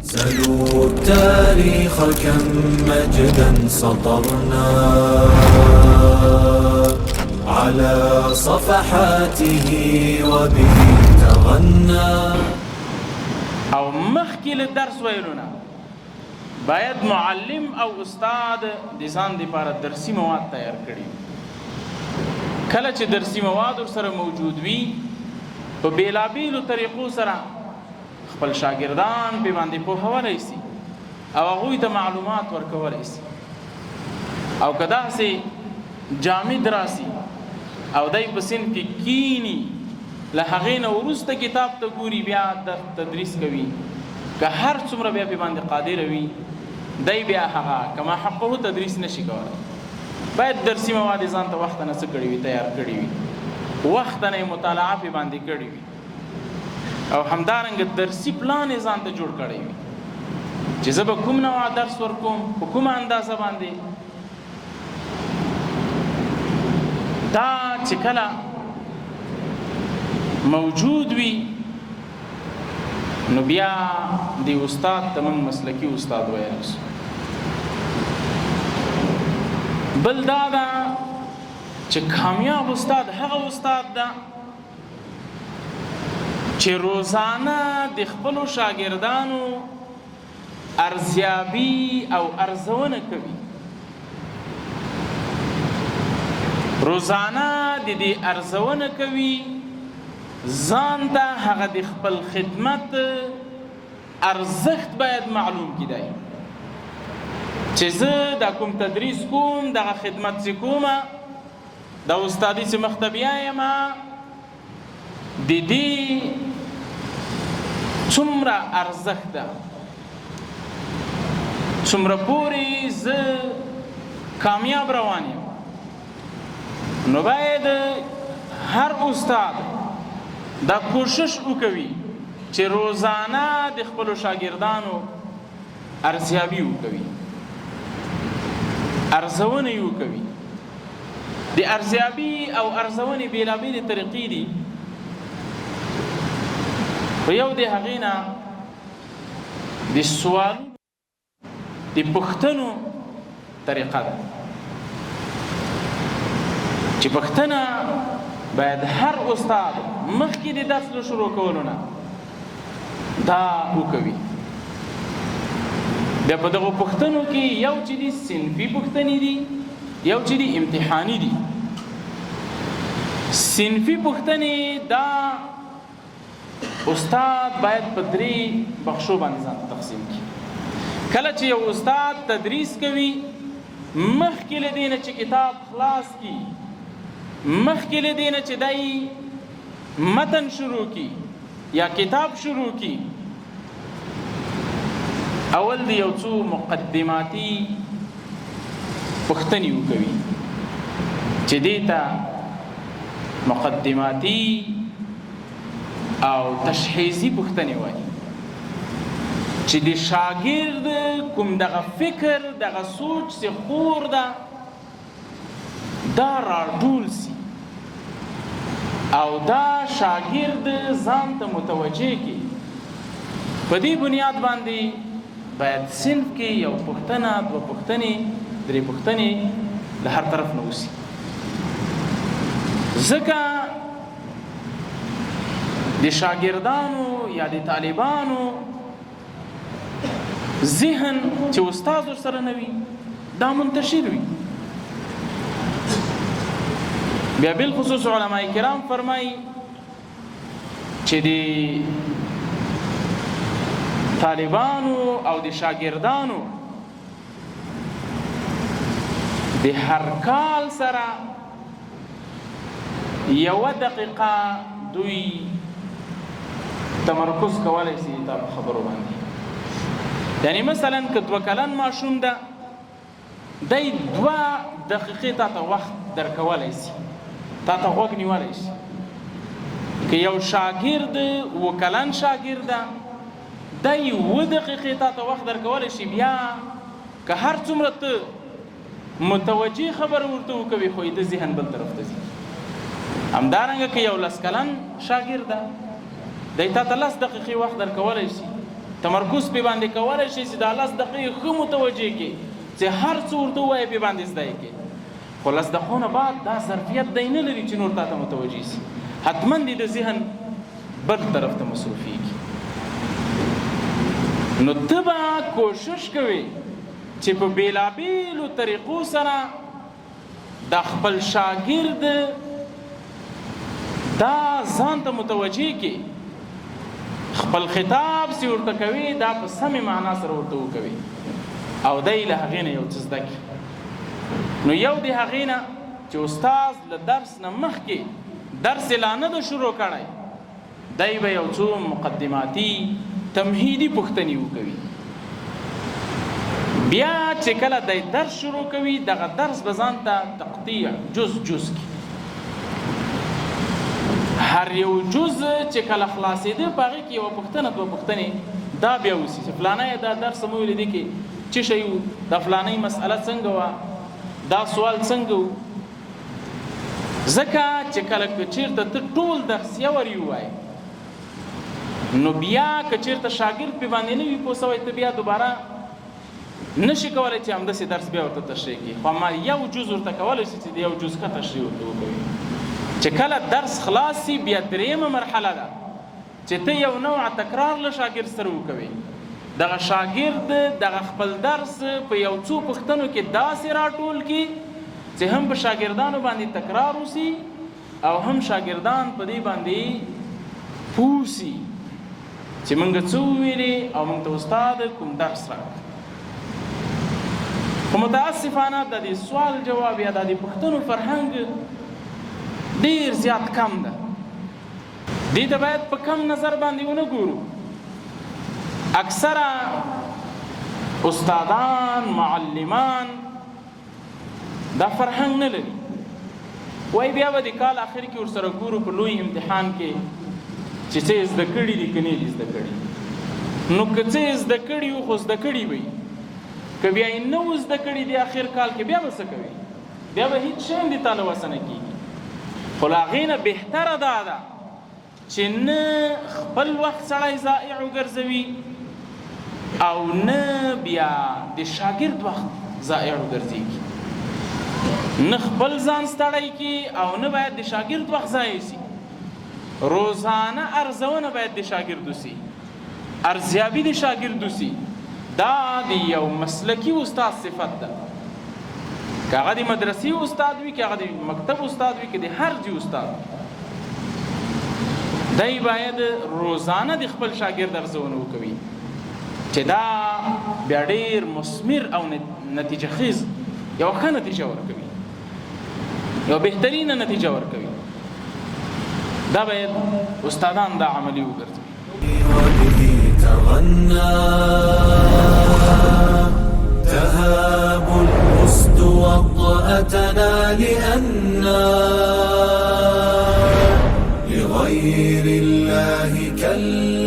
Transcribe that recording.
سلوا التاريخ كم مجدا سطرنا على صفحاته وبه تغنى. او مخکې له درس ویلو نه باید معلم او استاد د ځان دپاره درسي مواد تیار کړي. کله چې درسي مواد ورسره موجود وي، په بېلابېلو طریقو سره خپل شاګردان پې باندې پوهولی سي او هغوی ته معلومات ورکولی سي. او که داسې جامد راسي او دی په صنف کې کینی، له هغې نه وروسته کتاب ته ګوري، بیا تدریس کوي، که هر څومره بیا پې باندې قادر وي، دی بیا هغه کما حقه تدریس نشي کولی. باید درسي مواد یې ځان ته وخته نه څه کړي وي، تیار کړي وي، وخته نه یې مطالعه پې باندې کړې وي، او همدارنګه درسي پلان یې ځان ته جوړ کړی وي چې زه به کوم نوع درس ورکوم، په کومه اندازه باندې. دا چې کله موجود وي، نو بیا د استاد ته موږ مسلکي استاد ویلی سو. بل دا ده چې کامیاب استاد هغه استاد ده چې روزانه د خپلو شاګردانو ارزیابي او ارزونه کوي. روزانه د دې ارزونه کوي، ځان ته هغه د خپل خدمت ارزښت باید معلوم کړي چې زه دا کوم تدریس کوم، دغه خدمت چې کومه، دا استادي چې مخته بیایم، د دې څومره ارزښت ده، څومره پورې زه کامیاب روان یم. نو باید هر استاد دا کوشش وکوي چې روزانه د خپلو شاګردانو ارزیابي وکوي، ارزونه یې وکوي. د ارزیابي او ارزونې بېلابېلې طریقې دي، خو یو د هغې نه د سوالونو د پوښتنو طریقه ده چې پوښتنه باید هر استاد مخکې د درس له شروع کولو نه دا وکوي. بیا په دغو پوښتنو کې یو چې دي صنفي پوښتنې دي، یو چې دي امتحاني دي. صنفي پوښتنې دا استاد باید په درې بخشو باندې ځان تقسیم کړي. کله چې یو استاد تدریس کوي، مخکې له دې نه چې کتاب خلاص کړي، مخکې له دې نه چې دی متن شروع کړي یا کتاب شروع کړي، اول دی یو څو مقدماتي پوښتنې وکوي چې دې ته مقدماتي او تشحیزي پوښتنې وایي، چې د شاګرد کوم دغه فکر، دغه سوچ چې خور ده، دا راټول سي او دا شاګرد ځان ته متوجه کړي. په دې بنیاد باندې باید صنف کې یو پوښتنه، دوه پوښتنې، درې پوښتنې له هر طرف نه وسي، ځکه د شاګردانو یا د طالبانو ذهن چې استاد ورسره نه وي، دا منتشر وي. بیا بالخصوص علما کرام فرمایي چې د طالبانو او د شاګردانو د هر کال سره یوه دقیقه دوی تمرکز کولی سي تا په خبرو باندې. یعنی مثلا که دوه کلن ماشوم ده، دی 2 دقیقې تا ته وخت درکولی سي، تا ته غوږ نیولی سي. که یو شاګرد 7 کلن شاګرد ده، دی 7 دقیقې تا ته وخت درکولی شي. بیا که هر څومره ته متوجه خبره ورته وکوي، خو د ذهن بل طرف ته ځي. همدارنګه که یو 10 کلن شاګرد ده، دی تا ته 10 دقیقې وخت درکولی شي. تمرکز پې باندې کولی شي چې دا لس دقیقې ښه متوجه کړي چې هر څه ورته ووایې پې باندې زده یې کړي، خو لس دقیقو نه بعد دا ظرفیت دی نه لري چې نور تا ته متوجه سي، حتما دې د ذهن بل طرف ته مصروفیږي. نو ته به کوشش کوې چې په بیلابیلو طریقو سره د خپل شاګرد دا ځان ته متوجه کې، خپل خطاب سی ورته کوي دا په سمې معنا سره ورته وکوي او دی له هغې نه یو څه زده کړي. نو یو د هغې نه چې استاد له درس نه مخکې درس یې لا نه ده شروع کړی، دی به یو څو مقدماتي تمهیدي پوښتنې وکوي. بیا چې کله دی درس شروع کوي دغه درس به ځان ته تقطیع جز جز کی، هر یو جز چې کله خلاصېده په هغې کې یوه پوښتنه دوه پوښتنې دا بیا وسي چې فلانی دا درس مو ویلې دي کې څه شی وو، دا فلانۍ مسئله څنګه وه، دا سوال څنګه وو. ځکه چې کله که چېرته ته ټول درس یو ور ووایې نو بیا که چېرته شاګرد پې باندې نه وي پوه سوی، ته بیا دوباره نشي کولی چې همداسې درس بیا ورته تشریح کړي، خو اما یو جز ورته کولی شي چې د یو جز ښه تشریح ورته وکوي. چې کله درس خلاص سي بیا درېیمه مرحله ده چې ته یو نوع تکرار له شاګرد سره وکوي. دغه شاګرد دغه خپل درس په یو څو پوښتنو کې داسې راټول کړي چې هم په شاګردانو باندې تکرار وسي او هم شاګردان په دې باندې پوه سي چې موږ څه وویلې او موږ ته استاد کوم درس راکړ. خو متاسفانه د دې سوال جواب یا د دې پوښتنو فرهنګ ډیر زیات کم ده. دې ته باید په کم نظر باندې ونه ګورو. اکثره استادان معلمان دا فرهنګ نه لري، وای بیا به د کال اخر کې ورسره ګورو په لوی امتحان کې چې څه یې زده کړي دي که نه دي زده کړي. نو که څه یې زده کړي وو خو زده کړي وي، که بیا یې نه وو زده کړي دي اخر کال کې بیا به څه کوي؟ بیا به هیڅ شی هم د تا له وسه نه کېږي. خو له هغې نه بهتره دا ده چې نه خپل وخت سړی ضایع وګرځوي او نه بیا د شاګرد وخت ضایع وګرځېږي، نه خپل ځان ستړی کړي او نه باید د شاګرد وخت ضایع سي. روزانه ارزونه باید د شاګرد وسي، ارزیابي د شاګرد وسي. دا د یو مسلکي استاد صفت ده، که هغه د مدرسې استاد وي، که هغه د مکتب استاد وي، که د هر ځای استاد وي، دی باید روزانه د خپل شاګرد ارزونه وکوي چې دا بیا ډیر مثمر او نتیجه خیز یو ښه نتیجه ورکوي، یو بهترینه نتیجه ورکوي. دا باید استادان دا عملي وګرځوي. وبه تغنى تهاب الأسد وطأتنا لأنا لغير الله كلا.